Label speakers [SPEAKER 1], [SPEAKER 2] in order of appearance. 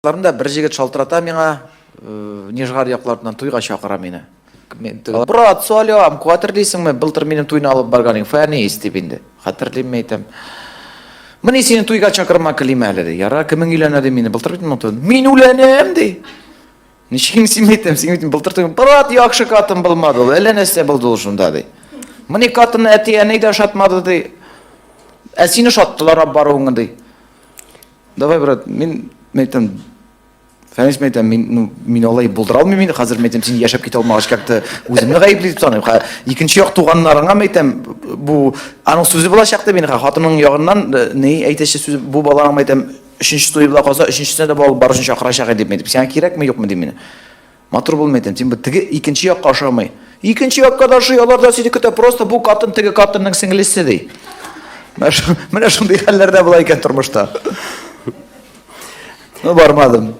[SPEAKER 1] Ларында бер җегет шалтырата миңа, Нижгар якларыннан туйга чакыра мине. Мин теге, Брат, салям, хәтерлисеңме, былтыр минем туйны алып барган идең, Фәнис дип инде. Хәтерлим, әйтәм. Менә сине туйга чакырма килим әле, ди. Яра, кемең өйләнә ди мине, былтыр бит моның туен. Мин үләнәм, ди. Ничек син әйтәм, син бит былтыр туйны, брат, яхшы катын булмады ул, әллә нәрсә булды ул шунда, ди. Менә катынны әти-әни дә ошатмады, ди. Ә сине ошаттылар алып баруыңны, ди. Давай, брат, мин әйтәм, Фәнис, мин әйтәм, мин, ну, мин алай булдыра алмыйм инде, хәзер мин әйтәм, син яшәп китә алмагач, как-то үземне гаепле дип саныйм. Ха, икенче як туганнарыңа мин әйтәм, бу аның сүзе булачак дип инде, хатының ягыннан э, ни әйтәче сүзе, бу баланың мин әйтәм, өченче туе була калса, өченчесенә дә бу алып бару өчен чакырачак иде дип әйтеп, сиңа кирәкме, юкмы дим мин. Матур булмый әйтәм, син бу теге икенче якка ошамый. Икенче якка да ошый, алар да сине көтә, просто бу катын теге катынның сеңлесе ди. Менә шундый хәлләр дә була икән тормышта. Ну, бармадым.